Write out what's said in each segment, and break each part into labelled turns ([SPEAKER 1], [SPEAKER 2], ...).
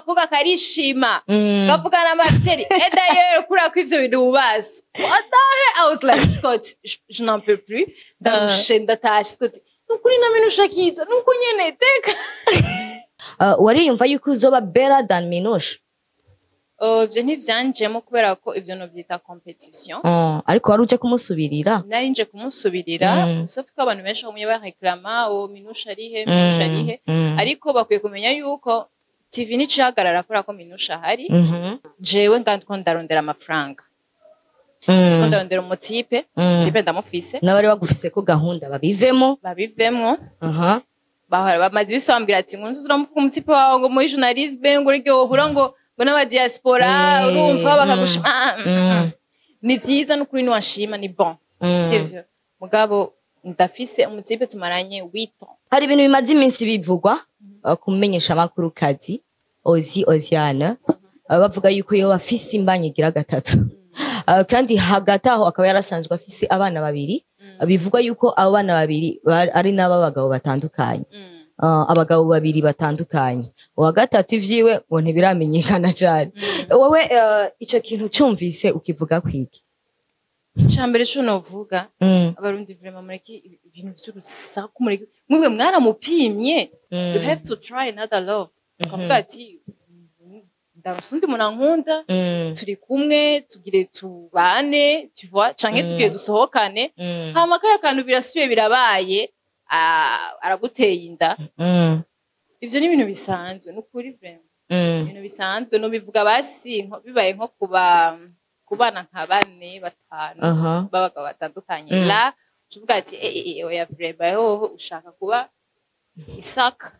[SPEAKER 1] Gakobwa karishima, kavuga n'amafyeri. Et d'ailleurs, kubera ko ivyo bintu wubaza, what the hell? I was like, "Scott, je n'en peux plus, ndarushe, ndatashe." Scott, nukuri na Minusha akiza nuko nyene teka.
[SPEAKER 2] Wariyumva yuko uzoba better than Minusha?
[SPEAKER 1] Oh, ivyo ntivyanjemo kubera ko ivyo novyita competition.
[SPEAKER 2] Ariko wari uje kumusubirira.
[SPEAKER 1] Nari nje kumusubirira, sauf ko abantu benshi bagumye bareklama: "Oh, Minusha arihe? Minusha arihe?" Ariko bakwiye kumenya yuko TV nicihagarara kubera ko Minusha ahari. Jewe ngandiko ndarondera amafaranga, siko ndarondera umutipe. Type ndamufise.
[SPEAKER 2] N'abari bagufise ko gahunda babivemo.
[SPEAKER 1] Babivemwo. Bahora bamaze ibisi bambwira ati ngo nzu uramuvuga umutipe wawe ngo muri journalisme, ngo uryo wohura ngo n'abadiaspora, urumva bakagushima. Ah, Ni vyiza n'ukuri, niwashima ni bon, sivyo? Mugabo ndafise umutipe tumaranye 8 ans.
[SPEAKER 2] Hari ibintu bimaze iminsi bivugwa kumenyesha amakuru kazi Ozi Oziane, bavuga yuko yoba afise imbanyi igira gatatu. Kandi hagati aho akaba yarasanzwe afise abana babiri. Bivugwa yuko abo bana babiri ari n'ab'abagabo batandukanye. Abagabo babiri batandukanye, uwa gatatu ivyiwe ngo ntibiramenyekana cane. Wowe ico kintu cumvise ukivuga kwiki?
[SPEAKER 1] Icambere co novuga, Abarundi vraiment mureke ibintu vy'urusaku, mureke. Mwebwe mwaramupimye. You have to try another love, ukavuga ati ndaronse undi muntu ankunda, turi kumwe, tugire tubane, tu vois, canke tugire dusohokane. Hama kaya kantu birasubiye birabaye, araguteye inda. Ivyo ni ibintu bisanzwe nukuri, vraiment. Ibintu bisanzwe nubivuga basi bibaye nko kuba kubana nka bane, batanu b'abagabo batandukanye, la tuvuga ati eh eh eh, oya, vraiment, hoho ushaka kuba isaka.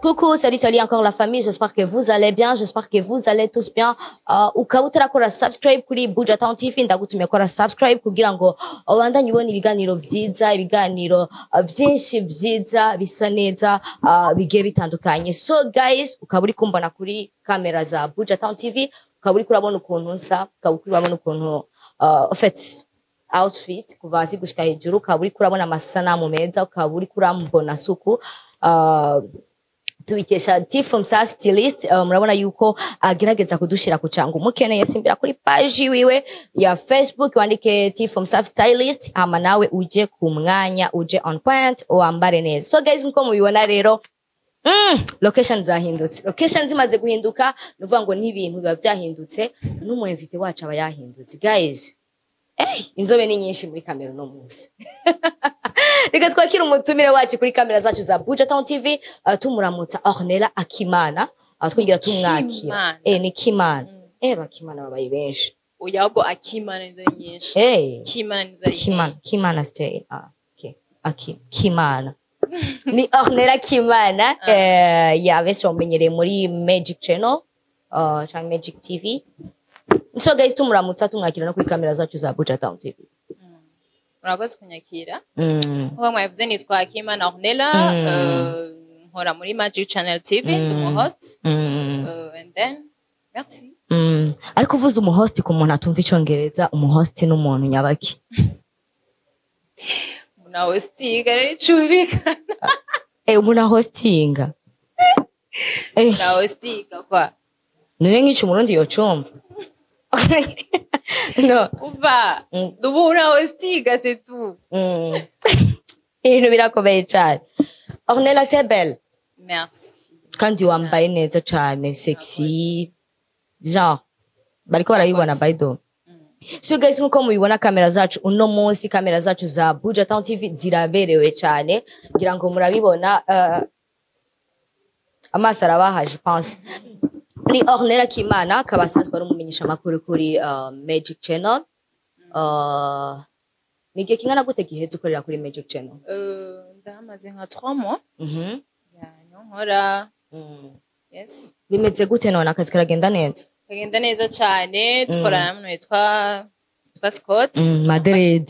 [SPEAKER 2] Coucou, salut, salut encore la famille. J'espère que vous allez bien. J'espère que vous allez tous bien. Ukaba utarakora subscribe kuri Buja Town TV, ndagutumye kora subscribe kugira ngo ubandanye ubona ibiganiro vyiza, ibiganiro vyinshi vyiza bisa neza, bigiye bitandukanye. So guys, ukaba uri kumbona kuri kamera za Buja Town TV, ukaba uri kurabona ukuntu nsa, ukaba uri kurabona ukuntu en fait outfit kuva hasi gushika hejuru, ukaba uri kurabona amasanamu meza, ukaba uri kurambona suku, tubikesha T from Safi Stylist. Murabona yuko agerageza kudushira ku cango. Umukeneye simbira kuri page wiwe ya Facebook, wandike T from Safi Stylist, hama nawe uje ku mwanya, uje on point, wambare neza. So guys, nkuko mubibona rero, location zahindutse. Location zimaze guhinduka, nuvuga ngo n'ibintu biba vyahindutse, n'umu invité wacu aba yahindutse. Guys, inzobe ni nyinshi muri kamera uno munsi. Reka twakire umutumire wacu kuri kamera zacu za Buja Town TV, tumuramutsa Ornella Akimana, twongera tumwakira.
[SPEAKER 1] Kimana.
[SPEAKER 2] Ni Kimana. Bakimana babaye benshi.
[SPEAKER 1] Oya, ahubwo Akimana nizo ari nyinshi. Kimana nizo ari.
[SPEAKER 2] Kimana, Kimana stay. Ah, okay. Aki Kimana. Ni Ornella Kimana, ya benshi bamenyereye muri Magic Channel, cyangwa Magic TV. So guys, tumuramutsa tumwakira no kuri kamera zacu za Buja Town TV.
[SPEAKER 1] Murakoze kunyakira. Nkuko mwabivuze, nitwa Akimana Ornella, nkora muri Magic Channel TV, ndi umu host. And then merci.
[SPEAKER 2] Ariko uvuze umuhost ku muntu atumva icongereza, umuhost n'umuntu nyabaki?
[SPEAKER 1] Muna hostinga rero, icumvikana.
[SPEAKER 2] Umuntu ahostinga.
[SPEAKER 1] Muna hostinga kwa.
[SPEAKER 2] None nk'ico umurundi yocumva? No.
[SPEAKER 1] Uva ubu una hostinga, c'est tout.
[SPEAKER 2] Ibintu birakomeye cyane. Ornella, t'es belle.
[SPEAKER 1] Merci.
[SPEAKER 2] Kandi wambaye neza cyane, sexy. Genre bariko barabibona by the way. So guys, nkuko mubibona, kamera zacu uno munsi, kamera zacu za Buja Town TV ziraberewe cyane, ngira ngo murabibona, amaso arabaha, je pense. Ni Ornella Kimana, akaba asanzwe ari umumenyesha makuru kuri Magic Channel. Ni igihe kingana gute giheze ukorera kuri Magic Channel?
[SPEAKER 1] Ndahamaze nka 3 mois. Ya, niho nkora. Yes.
[SPEAKER 2] Bimeze gute none, akazi karagenda neza?
[SPEAKER 1] Kagenda neza cyane, dukorana n'umuntu witwa Scott.
[SPEAKER 2] Madrid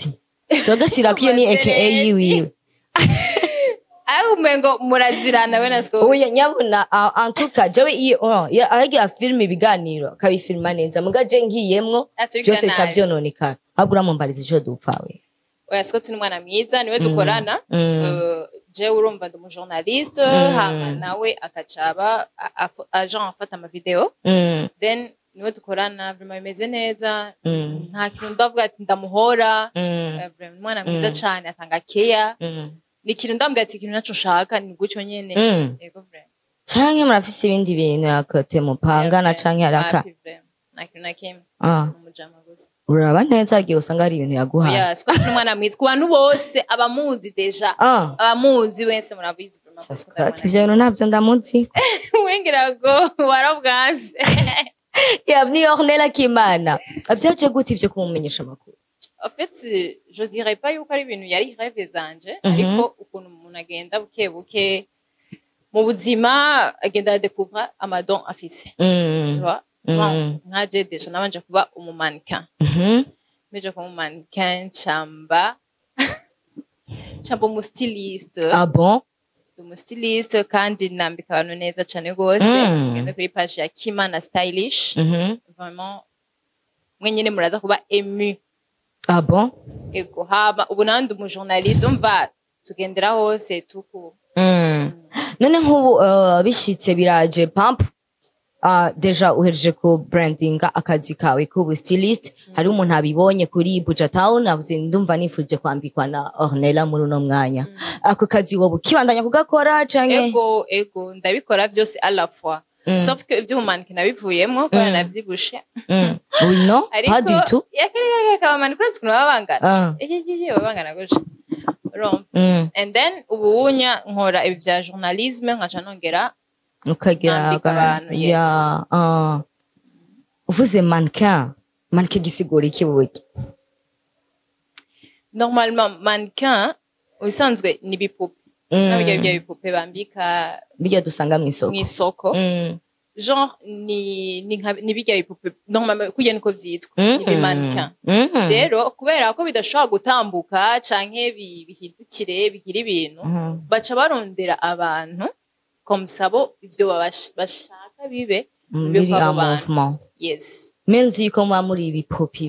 [SPEAKER 2] turagashira ko iyo ni aka yiwiwe.
[SPEAKER 1] Ariko umengo murazirana we na Scott.
[SPEAKER 2] Oya nyabuna, en tout cas jewe iyo oh, aragira film, ibiganiro akabifilma neza, muga je ngiyemwo
[SPEAKER 1] Atubwira
[SPEAKER 2] vyose bica
[SPEAKER 1] nabi.
[SPEAKER 2] vyononekara. Ahubwo uramumbariza ico dupfa we.
[SPEAKER 1] Oya, Scott ni umwana mwiza, niwe dukorana. Jewe urumva ndi umujournaliste, hama nawe akacaba agent afata amavideo. Then niwe dukorana, vraiment bimeze neza. Nta kintu ndavuga ati ndamuhora. Vraiment umwana mwiza cane, atanga keya. Ni ikintu ndambwira ati ikintu naco nshaka ni gutyo nyene. Yego, vraiment.
[SPEAKER 2] Canke murafise ibindi bintu yakote mupangana, canke haraka?
[SPEAKER 1] Happy, vraiment. Nta kintu na kimwe.
[SPEAKER 2] Ah.
[SPEAKER 1] Ni umujama gusa.
[SPEAKER 2] Uraba neza, hagiye usanga hari ibintu yaguhaye.
[SPEAKER 1] Oya, Scott ni umwana mwiza ku bantu bose abamuzi déjà.
[SPEAKER 2] Ah.
[SPEAKER 1] Abamuzi wese murabizi vraiment ko Scott ari
[SPEAKER 2] Scott
[SPEAKER 1] umwana.
[SPEAKER 2] Ivyo bintu ntabyo ndamuzi.
[SPEAKER 1] Wengira ngo warabwanze.
[SPEAKER 2] Ya, ni Ornella Kimana, vyaje gute ivyo kumumenyesha amakuru?
[SPEAKER 1] En fait, je dirais pas yuko ari ibintu yari rêve zanje, ariko ukuntu umuntu agenda buke buke mu buzima, agenda adécouvra amadons afise, tu vois, genre nka je déjà nabanje kuba umumannequin. Meje kuba umumannequin, ncamba umustyliste.
[SPEAKER 2] Ah bon?
[SPEAKER 1] Umustyliste, kandi nambika abantu neza cane gose. Ngende kuri page ya Kimana Stylish. Vraiment, mwe nyene muraza kuba ému.
[SPEAKER 2] Ah bon?
[SPEAKER 1] Ego, hama ubu nandi umujournaliste, umva tugendera hose tuku.
[SPEAKER 2] None nk'ubu bishitse biraje pamp, déjà uhereje ku brandinga akazi kawe k'ubu stylist, hari umuntu abibonye kuri Buja Town avuze: "Ndumva nifuje kwambikwa na Ornella muri uno mwanya." Ako kazi wowe ukibandanya kugakora canke?
[SPEAKER 1] Ego, ndabikora byose à la fois, sauf que ivy'ubumannequin nabivuyemwo kubera navyibushe.
[SPEAKER 2] Oui, non, pas du tout.
[SPEAKER 1] Yakareka abamannequin, uretse ukuntu baba bangana. Iki baba bangana gutya, urumva? And then ubu unya nkora ibi vya journalisme, nkaca nongera
[SPEAKER 2] ukagira
[SPEAKER 1] nambika abantu, yes.
[SPEAKER 2] Ya, uvuze mannequin, mannequin gisigura iki buki?
[SPEAKER 1] Normalement mannequin ubisanzwe ni ibipupe. Nabirya bya bipupe bambika
[SPEAKER 2] Bijya dusanga mw'isoko.
[SPEAKER 1] Mw'isoko. Genre ni nka ni bijya bipupe normalement, kurya niko vyitwa, ni ibimannequin. Rero kubera ko bidashobora gutambuka canke bihindukire bigira ibintu, baca barondera abantu comme ça bo ivyo bashaka bibe bibe
[SPEAKER 2] biri
[SPEAKER 1] kw'abo
[SPEAKER 2] en
[SPEAKER 1] bantu.
[SPEAKER 2] Mouvement.
[SPEAKER 1] Yes.
[SPEAKER 2] Menzi yuko muba muri ibipupi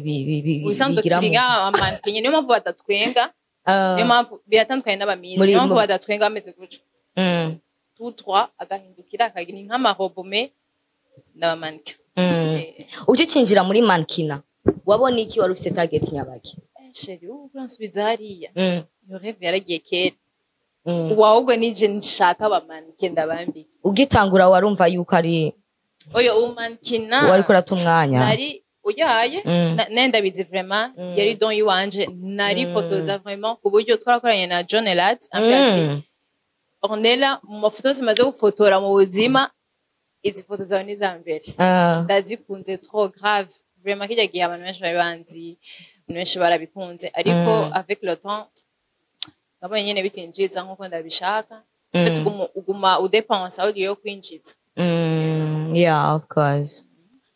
[SPEAKER 1] Ubusanzwe
[SPEAKER 2] bigira
[SPEAKER 1] turi nk'abamannequin, niyo mpamvu badatwenga. Niyo mpamvu biratandukanye n'abamiss. Niyo mpamvu badatwenga, bameze gutyo, tout droit, agahindukira akagira nk'amarobo, mais n'abamannequin.
[SPEAKER 2] Ugicinjira muri mannequinat wabona iki? Wari ufise target nyabaki?
[SPEAKER 1] Chéri, ubu uransubiza hariya. Iyo rêve yaragiye kera. Ubu ahubwo nije nshaka abamannequin ndabambike.
[SPEAKER 2] Ugitangura warumva yuko ari
[SPEAKER 1] Oyo umannequinat
[SPEAKER 2] wariko urata umwanya?
[SPEAKER 1] Nari uyaye. Nenda ndabizi vraiment, yari don iwanje, nari fotoza vraiment ku buryo twarakoranye na John Elat, ambwira ati: "Ornella, mu mafoto zimaze gufotora mu buzima, izi foto zawe ni iza mbere." Ndazikunze trop grave vraiment. Kirya gihe abantu benshi bari banzi, abantu benshi barabikunze, ariko avec le temps nabonye nyene bitinjiza nkuko ndabishaka. Uguma udépensa aho ugiye kwinjiza.
[SPEAKER 2] Yeah, of course.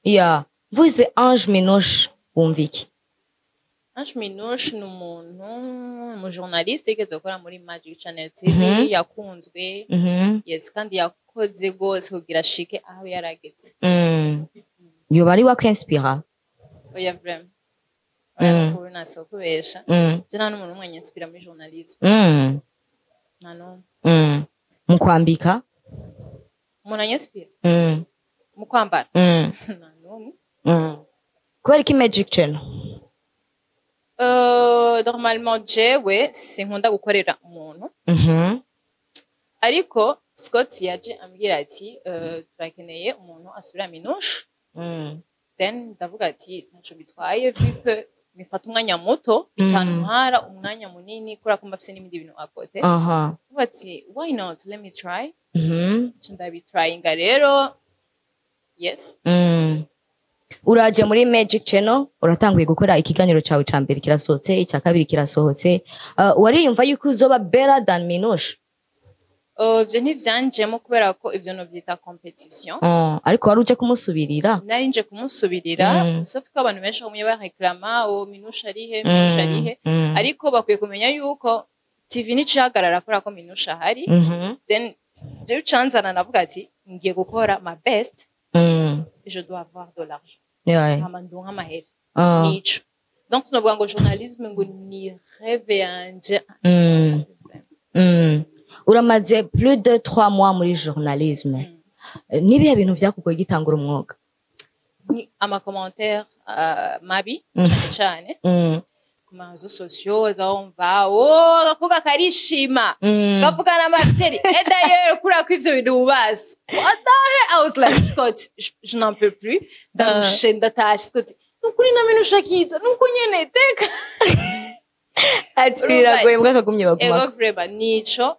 [SPEAKER 2] Yeah, mvuze Ange Minouche wumva iki?
[SPEAKER 1] Ange Minouche ni umuntu, umujournaliste yigeze gukora muri Magic Channel TV, yakunzwe. Yes, kandi yakoze rwose kugira ashike aho yarageze.
[SPEAKER 2] Yoba ari wakwinspira?
[SPEAKER 1] Oya, vraiment, oya. Nukuri nasokubesha. Je nta n'umuntu umwe anyinspira muri journalisme. Nta n'umwe.
[SPEAKER 2] Mu kwambika?
[SPEAKER 1] Umuntu anyinspira mu kwambara? Nta n'umwe.
[SPEAKER 2] Kubera iki Magic Channel?
[SPEAKER 1] Normalement jewe sinkunda gukorera umuntu, ariko Scott yaje ambwira ati turakeneye umuntu asubira Minouche. Then ndavuga ati ntaco bitwaye, vu que bifata umwanya muto, bitantwara umwanya munini, kubera ko mba mfise n'ibindi bintu à côté. Ndavuga ati why not, let me try. Nca ndabitryinga rero, yes.
[SPEAKER 2] Uraje muri Magic Channel, uratanguye gukora, ikiganiro cawe ca mbere kirasohotse, icya kabiri kirasohotse. Wariyumva yuko uzoba better than Minouche?
[SPEAKER 1] Ivyo ntivyanjemo kubera ko ivyo novyita compétition.
[SPEAKER 2] Ariko wari uje kumusubirira?
[SPEAKER 1] Nari nje kumusubirira, sauf ko abantu benshi bagumye bareklama: "O Minouche arihe? Minouche arihe?" Ariko bakwiye kumenya yuko TV nicihagarara kubera ko Minouche ahari. Then jewe canzana navuga ati ngiye gukora my best, je dois avoir de l'argent. Hama ndonka amahera. Nico. Donc sinovuga ngo journalisme ngo ni rêve yanje.
[SPEAKER 2] Uramaze plus de 3 mois muri journalisme. Nibihe bintu vyakugoye gitangura umwuga?
[SPEAKER 1] Ni ama commentaire mabi cyane cyane ku ma réseaux sociaux, zawumva, oh, agakobwa karishima, kavuga n'amafyeri. Et d'ailleurs, kuriya ko ivyo bintu wubazi, what the hell? I was like, "Scott, je n'en peux plus." Ndarushe, ndatashe. Scott, nukuri namenye ushakiza nuko nyene teka.
[SPEAKER 2] Ati biragoye mbwa akagumye baguma.
[SPEAKER 1] Ego, vraiment nico.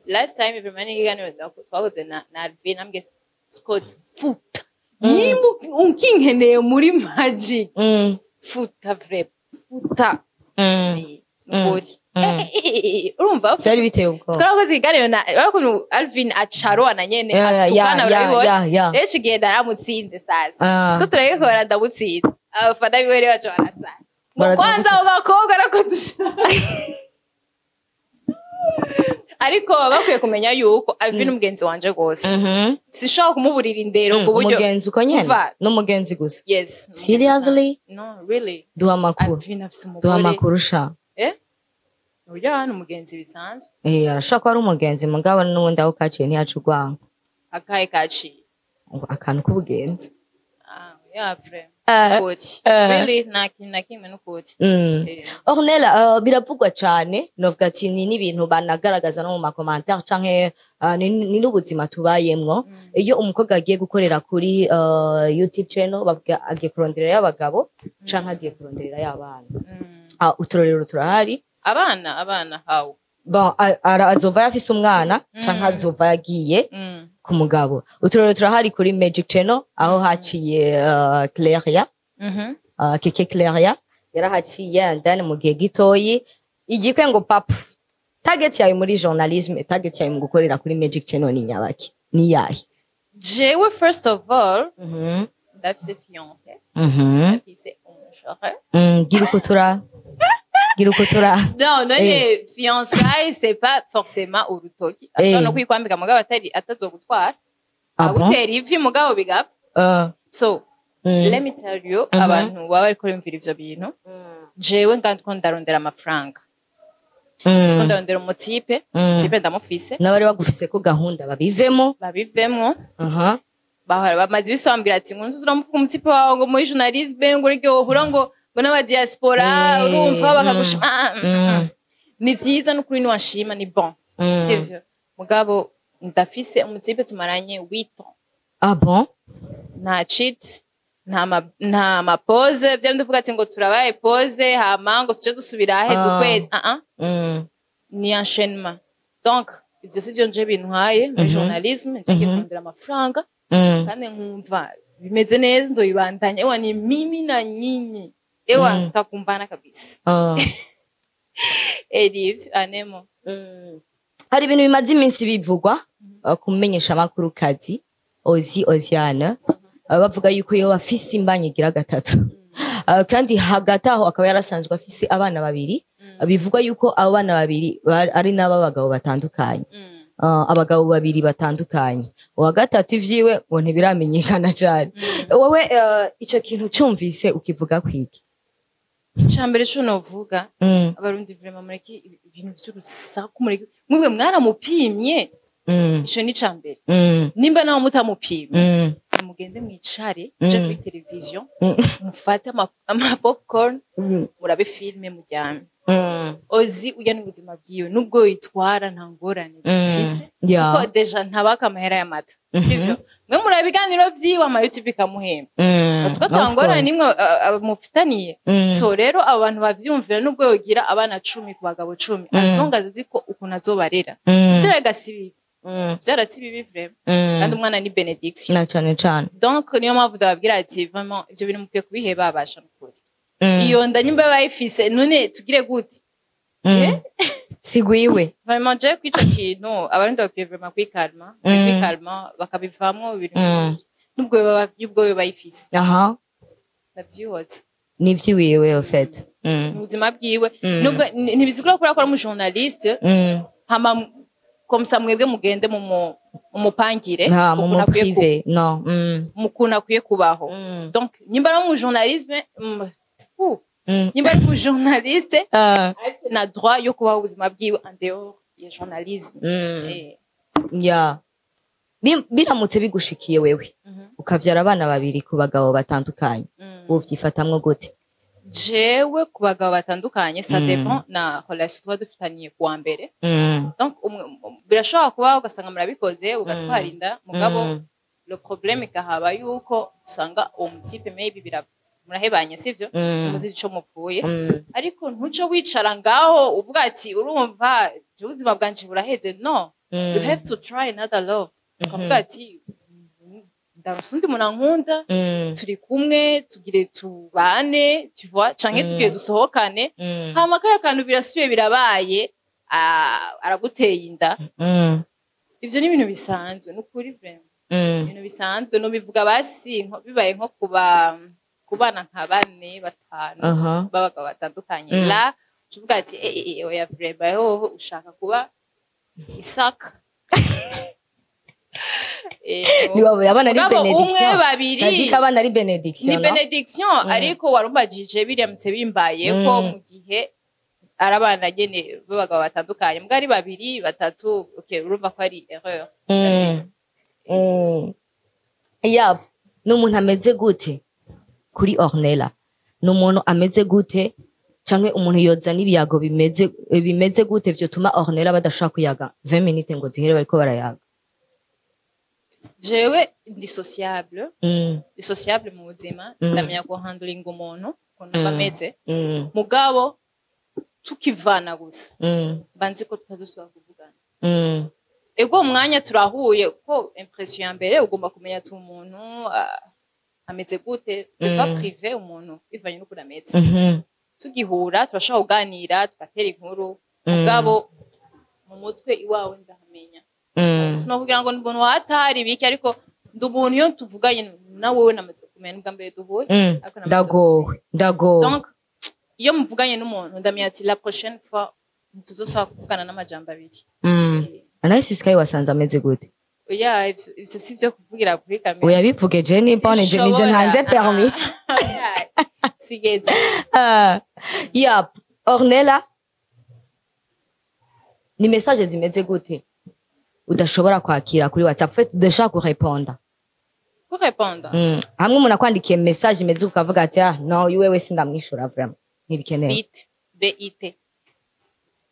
[SPEAKER 1] Last time vraiment n'ikiganiro twakoze na Alvin, nambwiye Scott, futa nimba unkinkeneye muri Magic, futa, vraiment futa. Nukuri urumva
[SPEAKER 2] Byari biteye ubwoba.
[SPEAKER 1] Twarakoze ikiganiro na ukuntu Alvin acaroana nyene atukana, urabibona. Rero ico gihe naramutsinze sasa. Two turabikora, ndamutsinze, abafana biwe rero baca barasara ngo
[SPEAKER 2] Baraza.
[SPEAKER 1] Kwanza abo bakobwa ariko dushaka, ariko baba bakwiye kumenya yuko Alvin umugenzi wanje rwose, sinshobora kumuburira indero ku buryo
[SPEAKER 2] Umugenzi uko nyene?
[SPEAKER 1] Umva.
[SPEAKER 2] N'umugenzi gusa?
[SPEAKER 1] Yes.
[SPEAKER 2] Seriously?
[SPEAKER 1] No, really.
[SPEAKER 2] Duha amakuru.
[SPEAKER 1] Alvin afise
[SPEAKER 2] Duha
[SPEAKER 1] umugore.
[SPEAKER 2] amakuru sha.
[SPEAKER 1] Eh, uburyo hano umugenzi bisanzwe.
[SPEAKER 2] Eh, arashobora kuba ari umugenzi, mugabo n'ubundi aho kaciye ntiyaca urwango.
[SPEAKER 1] Akahe kaciye?
[SPEAKER 2] Ngo akantu k'ubugenzi.
[SPEAKER 1] Ah, yeah, vraiment. Ukuri. Really, nta kintu na kimwe n'ukuri.
[SPEAKER 2] Ornella, biravugwa cane, novuga ati ni n'ibintu banagaragaza no mu ma commentaire canke ni n'ubuzima tubayemwo. Iyo umukobwa agiye gukorera kuri YouTube channel, bavuga agiye kuronderera y'abagabo canke agiye kuronderera y'abana. Uturorero turahari.
[SPEAKER 1] Abana, abana how?
[SPEAKER 2] Bon, azova yafise umwana canke azova yagiye ku mugabo. Uturorero turahari kuri Magic Channel aho haciye Claria, Keke Claria yarahaciye, and then mu gihe gitoyi igikwe ngo papu. Target yawe muri journalisme, target yawe mu gukorera kuri Magic Channel ni nyabaki, ni yahe?
[SPEAKER 1] Jewe, first of all, ndafise fiancé, ndafise umushore.
[SPEAKER 2] Gira uko tura, gira uko tura.
[SPEAKER 1] Non, none fiançailles, c'est pas forcément urutoki. Ashobora no kwikwambika mugabo atari atazogutwara.
[SPEAKER 2] Ah bon?
[SPEAKER 1] Agutera ivi mugabo bigapfa. So let me tell you, abantu baba bariko biyumvira ivyo bintu, jewe ngandiko ndarondera amafaranga, siko ndarondera umu type. Type ndamufise.
[SPEAKER 2] N'abari bagufise ko gahunda babivemo.
[SPEAKER 1] Babivemwo. Bahora bamaze ibisi bambwira ati ngo nzu uramuvuga umu type wawe ngo muri journalisme, ngo uryo wohura ngo n'aba diaspora, urumva bakagushima. Ah, ah, Ni vyiza n'ukuri, niwashima ni bon, sivyo? Mugabo ndafise umu type tumaranye 8 ans.
[SPEAKER 2] Ah bon?
[SPEAKER 1] Nta cheat, nta ma pause bya ndavuga ati ngo turabaye pause hama ngo tuje dusubira aheze ukwezi, ah ah. Ni enchaînement. Donc ivyo sivyo nje bintwaye muri journalisme. Ngiye kurondera amafaranga kandi nkumva bimeze neza, nzoyibandanya. Ewa, ni mimi na nyinyi, ewa, tutakumbana kabisa. Eri ivyo anemo.
[SPEAKER 2] Hari ibintu bimaze iminsi bivugwa kumenyesha amakuru kazi Ozi Oziane, bavuga yuko iyo afise imbanyi igira gatatu, kandi hagati aho akaba yarasanzwe afise abana babiri. Bivugwa yuko abo bana babiri ari n'ab'abagabo batandukanye. Abagabo babiri batandukanye, uwa gatatu ivyiwe ngo ntibiramenyekana cane. Wowe ico kintu cumvise ukivuga kwiki?
[SPEAKER 1] Icambere co novuga, Abarundi vraiment mureke ibintu vy'urusaku, mureke. Mwebwe mwaramupimye? Ico ni icambere. Nimba nawe mutamupimye, mugende mwicare, muje kuri televiziyo, mufate ama popcorn, murabe film, muryame. Ozi uya n'ubuzima bwiwe, nubwo yitwara nta ngorane mfise, kuko déjà ntabaka amahera y'amata, sivyo? Mwe muraba ibiganiro vyiwe, ama YouTube ikamuhemba, parce ko ata
[SPEAKER 2] Of
[SPEAKER 1] ngorane
[SPEAKER 2] course.
[SPEAKER 1] nimwe mufitaniye. So rero abo bantu bavyumvira, nubwo yogira abana 10 ku bagabo 10, as long as azi ko ukuntu azobarera, vyaraga si bibi, vyarasi bibi vraiment, kandi umwana ni bénédiction.
[SPEAKER 2] Na cane cane.
[SPEAKER 1] Donc niyo mpamvu ndababwira ati vraiment ivyo bintu mukwiye kubiheba, babasha nukuri. Iyo nda nyimba bayifise, none tugire gute?
[SPEAKER 2] Sigwiwe.
[SPEAKER 1] Vraiment, je kwico kintu, Abarundi bakwiye vraiment kwikalma, kwikalma bakabivamwo ibintu nubwo baba bayifise. Ndavyihotse.
[SPEAKER 2] Nivyiwiwe en fait.
[SPEAKER 1] Mu buzima bwiwe, nubwo ntibisigura kubera ko ari umu journaliste, hama comme ça mwebwe mugende mumupangire
[SPEAKER 2] Ha,
[SPEAKER 1] ukuntu
[SPEAKER 2] mu
[SPEAKER 1] akwiye
[SPEAKER 2] privé no.
[SPEAKER 1] Mu kuntu akwiye kubaho. Donc nimba ari mu journalisme, Nimba ari umujournaliste, afite na droit yo kubaho ubuzima bwiwe en dehors ya journalisme.
[SPEAKER 2] Ya. Biramutse bigushikiye wewe, ukavyara abana babiri ku bagabo batandukanye, wovyifatamwo gute?
[SPEAKER 1] Jewe ku bagabo batandukanye, ça dépend na relation tuba dufitaniye kuwa mbere. Donc birashobora kuba ugasanga murabikoze, ugatwara inda, mugabo le problème ikahaba yuko usanga uwo mutipe maybe murahebanye, sivyo? Muzi ico mupfuye, ariko ntuce wicara ngaho uvuga ati: "Urumva jewe ubuzima bwanje buraheze." No, you have to try another love, ukavuga ati: "Ndaronse undi muntu ankunda, turi kumwe, tugire tubane, tu vois, canke tugire dusohokane." Hama kaya kantu birasubiye birabaye, araguteye inda. Ivyo ni ibintu bisanzwe, ni ukuri, vraiment. Ibintu bisanzwe nubivuga basi bibaye nko kuba kubana nka bane, batanu b'abagabo batandukanye, la uvuga ati: "Eh, eh, eh, oya, vraiment, hoho ushaka kuba isaka."
[SPEAKER 2] Niba abana ari
[SPEAKER 1] Mugabo umwe,
[SPEAKER 2] bénédiction.
[SPEAKER 1] babiri.
[SPEAKER 2] Nazi ko abana ari bénédiction.
[SPEAKER 1] Ni
[SPEAKER 2] No?
[SPEAKER 1] bénédiction, ariko warumbajije biramutse bimbaye ko mu gihe ari abana nyene b'abagabo batandukanye, mbwa ari babiri, batatu, okay, urumva ko ari erreur.
[SPEAKER 2] Ya, ni umuntu ameze gute kuri Ornella? Ni umuntu ameze gute, canke umuntu yoza n'ibiyago bimeze gute vyotuma Ornella badashobora kuyaga 20 minutes ngo zihere bariko barayaga?
[SPEAKER 1] Jewe ndi sociable. Ndi sociable mu buzima. Ndamenya guhandlinga umuntu ukuntu aba ameze. Mugabo tukivana gusa, mba nzi ko tutazosubira kuvugana. Ego, umwanya turahuye, kuko impression ya mbere ugomba kumenya ati umuntu ameze gute, biva privé umuntu bivanye n'ukuntu ameze. Tugihura turashobora kuganira, tugatera inkuru, mugabo mu mutwe iwawe ndahamenya. Sinokugira ngo ni umuntu watari biki, ariko ndi umuntu iyo tuvuganye na wewe namaze kumenya, n'ubwa mbere duhuye, ariko namaze.
[SPEAKER 2] Ndagowe, ndagowe.
[SPEAKER 1] Donc iyo muvuganye n'umuntu, ndamenya ati la prochaine fois ntituzosubira kuvugana n'amajambo abiri.
[SPEAKER 2] Anaïs Sky wasanze ameze gute?
[SPEAKER 1] Oya, ivyo si vyo kuvugira kuri kamera.
[SPEAKER 2] Oya, bivuge, je nimba nije
[SPEAKER 1] Sinshobora.
[SPEAKER 2] ntanze permis.
[SPEAKER 1] Sigeze.
[SPEAKER 2] Ya, Ornella, ni message zimeze gute udashobora kwakira kuri WhatsApp, fait udashobora kureponda?
[SPEAKER 1] Kurépondre?
[SPEAKER 2] Hamwe umuntu akwandikiye message imeze ukavuga ati: "Ah no, uyu wewe sindamwishura, vraiment ntibikenewe."
[SPEAKER 1] Bite, bit.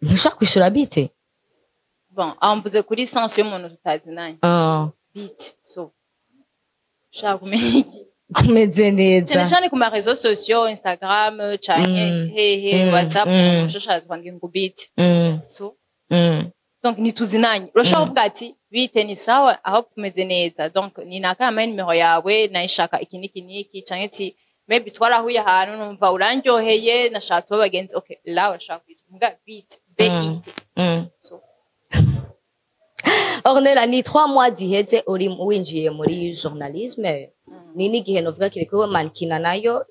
[SPEAKER 2] Ntushobora kwishura bite?
[SPEAKER 1] Bon, aho mvuze kuri sens y'umuntu tutazinanye. Bite, so ushaka kumenya iki?
[SPEAKER 2] Kumeze neza.
[SPEAKER 1] Cyane cyane ku ma réseaux sociaux, Instagram canke hehe, WhatsApp, ushobora kwandika ngo bite. So donc ntituzinanye, urashobora kuvuga ati: "Bite, ni sawa, aho kumeze neza, donc ni nakama nimero yawe, nayishaka iki niki niki," canke ati: "Maybe twarahuye ahantu, numva urandyoheye, nashaka tuba bagenzi." Okay, la urashaka kwita mbwa bite, bit. So
[SPEAKER 2] Ornella, ni 3 mois ziheze uri winjiye muri journalisme, ni n'igihe novuga kiriko mannequinat nayo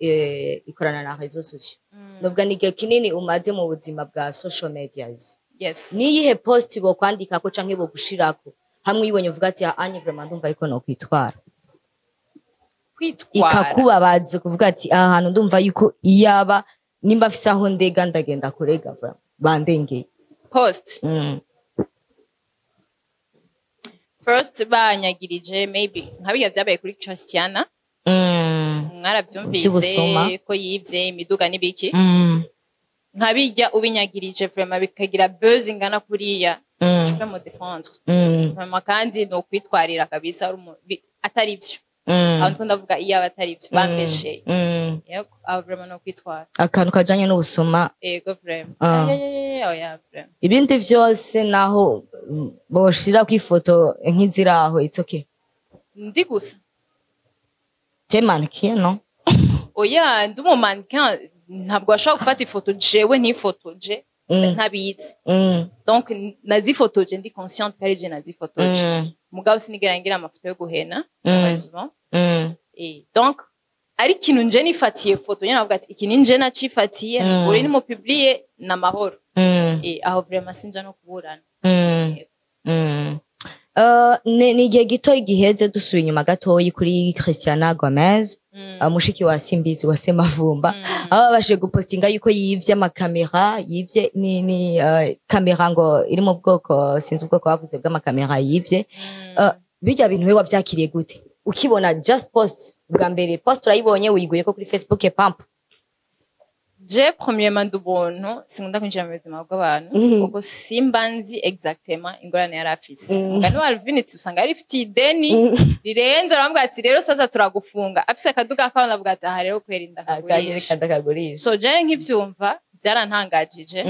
[SPEAKER 2] ikorana na réseaux sociaux, novuga ni igihe kinini umaze mu buzima bwa social medias.
[SPEAKER 1] Yes.
[SPEAKER 2] Niyihe post bokwandikako canke bogushirako hamwe uyibonye uvuga ati: "Ah, anye vraiment ndumva ariko nokwitwara"?
[SPEAKER 1] Kwitwara?
[SPEAKER 2] Ikakubabaza, kuvuga ati: "Aha hantu ndumva yuko iyaba nimba mfise aho ndega, ndagenda kurega, vraiment bandengeye."
[SPEAKER 1] Post? First banyagirije maybe nka birya vyabaye kuri Christiana. Mwaravyumvise?
[SPEAKER 2] Vy'ubusuma.
[SPEAKER 1] Ko yivye imiduga n'ibiki. Nka bijya ubinyagirije, vraiment bikagira buzz ingana kuriya, je peux me défendre. Vraiment, kandi ni ukwitwarira kabisa atari vyo. Aho ndiko ndavuga iyo aba atari vyo, bambesheye. Yego, aho vraiment ni ukwitwara.
[SPEAKER 2] Akantu kajanye n'ubusuma.
[SPEAKER 1] Ego, vraiment.
[SPEAKER 2] Ah.
[SPEAKER 1] Oya, oya, vraiment.
[SPEAKER 2] Ibindi vyose naho boshira kw'ifoto nk'iziraho, it's okay?
[SPEAKER 1] Ndi gusa.
[SPEAKER 2] T'es mannequin, non?
[SPEAKER 1] Oya, ndi umu mannequin, ntabwo bashobora gufata ifoto jewe ntifotoje ntabizi. Donc nazifotoje ndi consciente ko ari je nazifotoje. Mugabo sinigera ngira amafoto yo guhena, heureusement. Donc ari ikintu nje nifatiye foto nyene, navuga ati iki ni nje nacifatiye, uri ni mupublier na mahoro. Aho vraiment sinja no kuburana.
[SPEAKER 2] Ni igihe gito giheze, dusubiye inyuma gatoyi kuri Christiana Gomez, mushiki wa Simbizi wa Semavumba, aho babashije gupostinga yuko yivye amakamera, yivye ni kamera ngo iri mu bwoko, sinzi ubwoko bavuze bw'amakamera yivye. Bijya bintu wewe wavyakiriye gute ukibona just post bwa mbere? Post urayibonye, wiguye ko kuri Facebook pamp.
[SPEAKER 1] Je premièrement, ndi ubuntu, sinkunda kwinjira mu buzima bw'abantu, kuko simba nzi exactement ingorane yari afise. Umugani wa Alvin usanga yari ifitiye ideni rirenze, aramubwira ati: "Rero sasa turagufunga." Afise akaduga kawe, avuga ati: "Aha rero kweri ndakagurisha."
[SPEAKER 2] Ndakagurisha.
[SPEAKER 1] So je nkivyumva byarantangajije.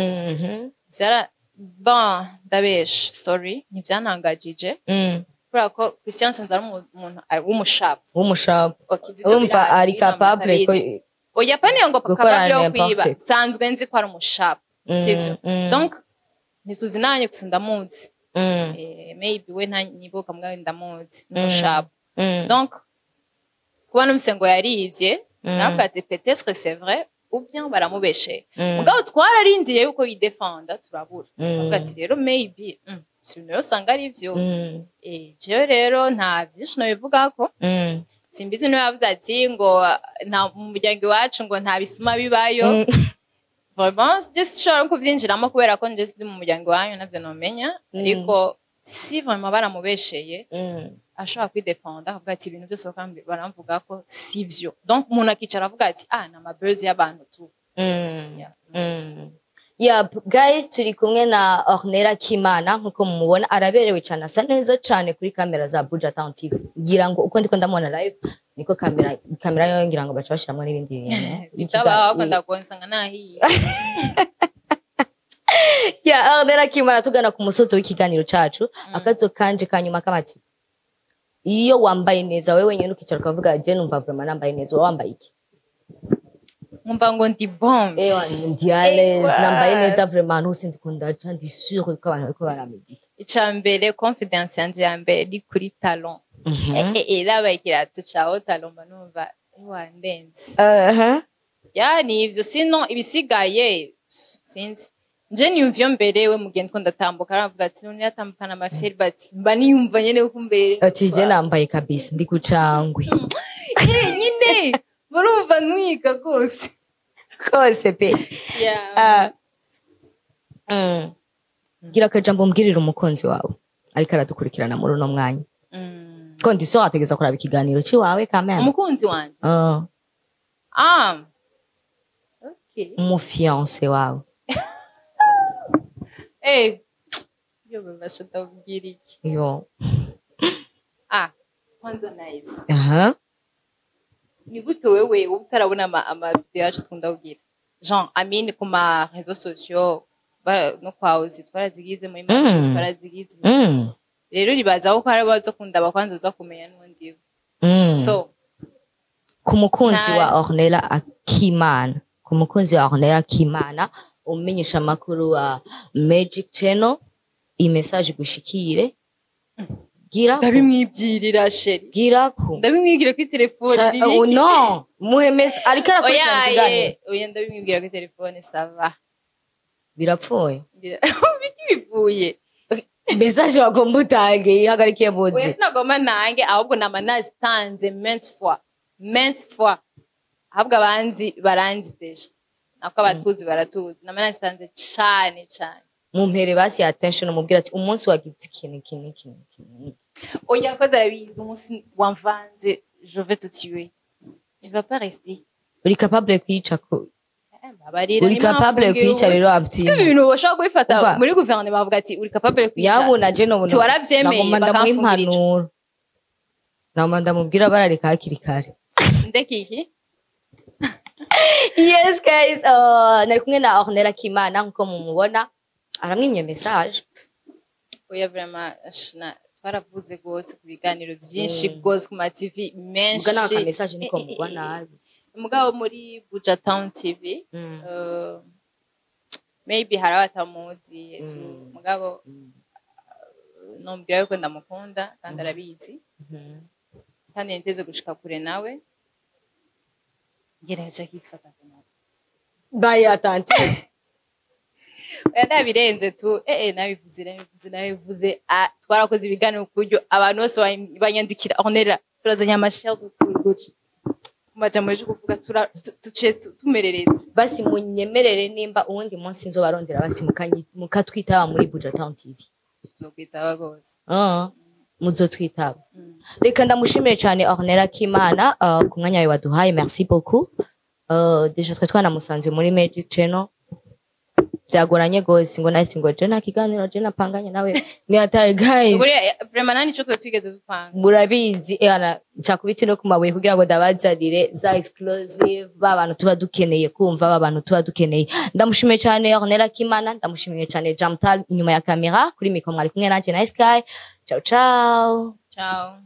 [SPEAKER 1] Byara, bon, ndabesha, sorry, ntivyantangajije, kubera ko Christian Sanze ari umuntu w'umushapu.
[SPEAKER 2] W'umushapu.
[SPEAKER 1] Okay, ivyo
[SPEAKER 2] Urumva
[SPEAKER 1] birazi,
[SPEAKER 2] ari capable ko
[SPEAKER 1] ntabizi. Oya, pani ngo
[SPEAKER 2] gukora
[SPEAKER 1] capable yo
[SPEAKER 2] n'importe.
[SPEAKER 1] kwiba, sanzwe nzi ko ari umushapu, sivyo? Donc ntituzi nanye, gusa ndamuzi. Maybe we ntanyibuka, mbwa ndamuzi, ni umushapu. Donc kuba numvise ngo yarivye, navuga ati: "Peut-être c'est vrai ou bien baramubesheye." Mugabo twararindiye yuko yidefenda, turabura. Navuga ati: "Rero maybe si ibintu rero usanga ari ivyo." Jewe rero nta vyinshi nobivugako. Simbizi niba yavuze ati ngo nta mu muryango iwacu, ngo nta bisuma bibayo. Vraiment je sinshobora no kuvyinjiramo, kubera ko nje ndi mu muryango iwanyu, navyo nomenya. Ariko si vraiment baramubesheye, ashobora kwidefenda akavuga ati: "Ibintu byose baramvuga ko sivyo." Donc umuntu akicara avuga ati: "Ah, ni amabuzz y'abantu tu." Yeah.
[SPEAKER 2] Yep, guys, turi kumwe na Ornella Kimana. Nkuko mumubona, araberewe cyane, asa neza cyane kuri kamera za Buja Town TV. Ngira ngo uko ndiko ndamubona live niko kamera yo, ngira ngo baca bashiramwo n'ibindi bintu.
[SPEAKER 1] Bitabaho, ahubwo ndagonsa nka nahiye.
[SPEAKER 2] Ya Ornella Kimana, tugana ku musozo w'ikiganiro cacu. Akazo kanje kanyuma k'amatsiko: iyo wambaye neza wewe wenyine, ukicara ukavuga: "Je numva vraiment nambaye neza," uba wambaye iki?
[SPEAKER 1] Nkumva ngo ndi bombe.
[SPEAKER 2] Ewa, ndi à l'aise, nambaye neza vraiment, hose ndikunda ca, ndi sûr ko abantu bariko baramedita.
[SPEAKER 1] Ica mbere, confidence yanje ya mbere iri kuri talon. Irabaye ikirato cawe talon, mba numva ewa ndenze. Yani ivyo, sino ibisigaye sinzi. Nje niyumva iyo mberewe, mugenda ko ndatambuka, aravuga ati: "None yatambukana amafyeri," but mba niyumva nyene ko mbere.
[SPEAKER 2] Ati: "Je nambaye kabisa, ndi kucangwe."
[SPEAKER 1] Nyine murumva ntwiga rwose.
[SPEAKER 2] Rwose pe.
[SPEAKER 1] Yeah.
[SPEAKER 2] Ah. Gira akajambo mbwirira umukunzi wawe ariko aradukurikirana muri uno mwanya, ko ndi so ategeza kuraba ikiganiro ciwawe kameme.
[SPEAKER 1] Umukunzi wanje?
[SPEAKER 2] Ah,
[SPEAKER 1] ah, okay.
[SPEAKER 2] Umufiance wawe.
[SPEAKER 1] Yo babasha, ndabwira iki?
[SPEAKER 2] Yo.
[SPEAKER 1] Ah, kwanza nice.
[SPEAKER 2] Aha.
[SPEAKER 1] Ni gute wewe uba utarabona ama video yacu twunda kugira, Jean Amine, ku ma réseaux sociaux, no kwa Ozi twarazigize muri match, twarazigize. Rero ribaza ko hari baza kundaba kwanza, uza kumenya n'undi. So
[SPEAKER 2] Ku mukunzi wa Ornella Akimana, ku mukunzi wa Ornella Akimana, umenyesha amakuru wa Magic Channel, iyi message gushikire, gira
[SPEAKER 1] Ndabimwibwirira, chéri.
[SPEAKER 2] Gira ku
[SPEAKER 1] Ndabimwibwira kuri telefone.
[SPEAKER 2] Oh, no, muhe message ariko arakurikirana
[SPEAKER 1] Oya.
[SPEAKER 2] ikiganiro.
[SPEAKER 1] Ye oya, ndabimwibwira kuri telefone, ça va.
[SPEAKER 2] Birapfuye.
[SPEAKER 1] Biki bivuye?
[SPEAKER 2] Message wagomba utange ihagarikiye
[SPEAKER 1] Oya,
[SPEAKER 2] buzi.
[SPEAKER 1] Sinagomba nange, ahubwo nama nazitanze maintes fois, maintes fois. Ahubwo abanzi baranzi déjà, nako abatuzi baratuzi, nama nazitanze cane cane.
[SPEAKER 2] Mumpere basi attention, umubwira ati: "Umunsi wagize ikintu iki n'iki n'iki n'iki."
[SPEAKER 1] Oya, koze arabizi. Umunsi wamvanze, je vais te tuer, tu vas pas rester.
[SPEAKER 2] Uri capable kwica ko?
[SPEAKER 1] Babarira.
[SPEAKER 2] Uri capable kwica rero,
[SPEAKER 1] Siko
[SPEAKER 2] Amtina?
[SPEAKER 1] ibintu bashobora kubifata
[SPEAKER 2] Umva.
[SPEAKER 1] muri guverinoma, bavuga ati: "Uri capable kwica."
[SPEAKER 2] Yabona je no
[SPEAKER 1] Ti waravyemeye,
[SPEAKER 2] nagomba ndamuha
[SPEAKER 1] bakamfungira ico.
[SPEAKER 2] impanuro, nagomba ndamubwira barareka hakiri kare.
[SPEAKER 1] Ndeki iki?
[SPEAKER 2] Yes guys, nari kumwe na Ornella Kimana. Nkuko mumubona, aramwimye message.
[SPEAKER 1] Oya, vraiment twaravuze rwose ku biganiro byinshi rwose, ku ma TV menshi.
[SPEAKER 2] Muga n'aka message niko mugwa nabi.
[SPEAKER 1] Mugabo muri Buja Town TV, maybe hari abatamuzi, mugabo nombwira yuko ndamukunda kandi arabizi, kandi niteze gushika kure nawe, ngerageje akifata.
[SPEAKER 2] Bye, atante.
[SPEAKER 1] Oya, nabirenze tu, nabivuze, nabivuze, nabivuze. Ah, twarakoze ibiganiro ku buryo abantu bose banyandikira Ornella, turazanye amashyi guca ku majambo yo kuvuga, tuciye tumerereza.
[SPEAKER 2] Basi munyemerere, nimba uwundi munsi nzobarondera, basi mukatwitaba muri Buja Town TV.
[SPEAKER 1] Tuzokwitaba rwose.
[SPEAKER 2] Ah, muzotwitaba. Reka ndamushimire cyane Ornella Kimana ku mwanya wawe waduhaye, merci beaucoup. Déjà twe twanamusanze muri Magic Channel, byagoranye gose ngo nahise ngo je nta kiganiro je napanganye nawe, ni atari guys.
[SPEAKER 1] Buriya, vraiment nta nico twe twigeze dupanga.
[SPEAKER 2] Murabizi, ana nca kubiti no ku mabuye kugira ngo ndabazanire za exclusive, ba bantu tuba dukeneye kumva, ba bantu tuba dukeneye. Ndamushimiye cyane Ornella Kimana, ndamushimiye cyane Jamtal inyuma ya kamera. Kuri mikoro mwari kumwe nanjye na Sky. Ciao ciao.
[SPEAKER 1] Ciao.